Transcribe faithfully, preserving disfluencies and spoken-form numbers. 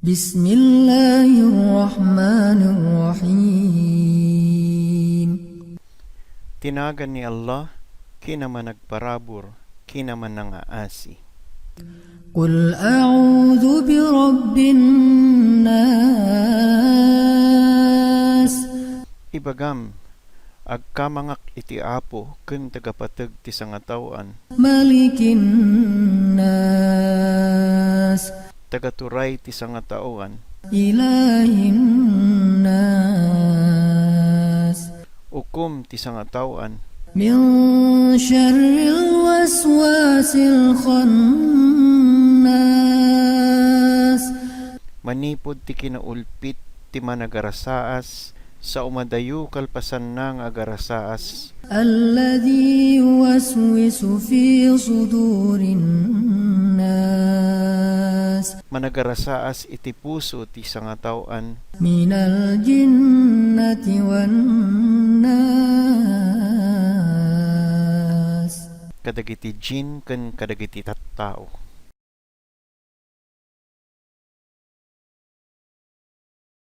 بسم الله الرحمن الرحيم. Ti nagan ni Allah, kinamanagparabur, kinamanangaasi. قل أعوذ برب الناس. Ibagam, agkamangak iti Apo ken Tagapateg ti sangataoan. ملك الناس. Tagaturay ti sangataoan. إله الناس. Ukom ti sangataoan. من شر الوسواس الخناس. Manipud ti kinaulpit ti managarasaas, sao madayo kalpasanna nga agarasaas. الذي يوسوس في صدور الناس. Managarasaas iti puso ti sangataoan. من الجنة والناس. Kadagiti jin ken kadagiti tattao.